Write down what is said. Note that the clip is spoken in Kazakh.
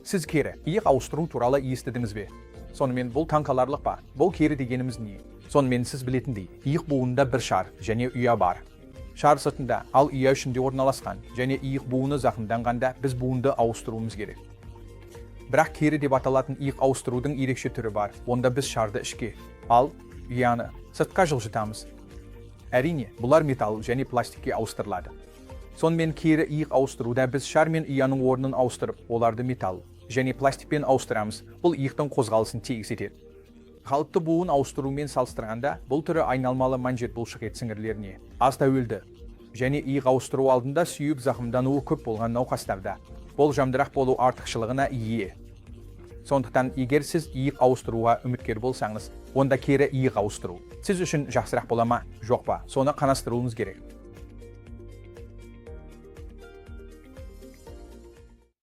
Сіз кері иық ауыстыру туралы естідіңіз бе? Сонымен, бұл таңқаларлық па? Бұл кері дегеніміз не? Сонымен, сіз білетіндей, иық буынында бір шар және ұя бар. Шар сыртында, ал ұя ішінде орналасқан және иық буыны зақымданғанда, біз буынды ауыстыруымыз керек. Бірақ кері деп аталатын иық ауыстырудың ерекше түрі бар. Онда біз шарды ішке, ал ұяны сыртқа жылжытамыз. Әрине, бұлар металл және пластикке ауыстырылады. Сонымен, кері иық ауыстыруда біз шар мен ұяның орнын ауыстырып, оларды металл және пластикпен ауыстырамыз. Бұл иықтың қозғалысын тегіс етеді. Қалыпты буын ауыстырумен салыстырғанда, бұл түрі айналмалы манжет бұлшықет сіңірлеріне аз тәуелді және иық ауыстыру алдында сүйек зақымдануы көп болған науқастарда болжамдырақ болу артықшылығына ие. Сондықтан, егер сіз иық ауыстыруға үміткер болсаңыз, онда кері иық ауыстыру сіз үшін жақсырақ бола ма, жоқ па, соны қарастыруыңыз керек.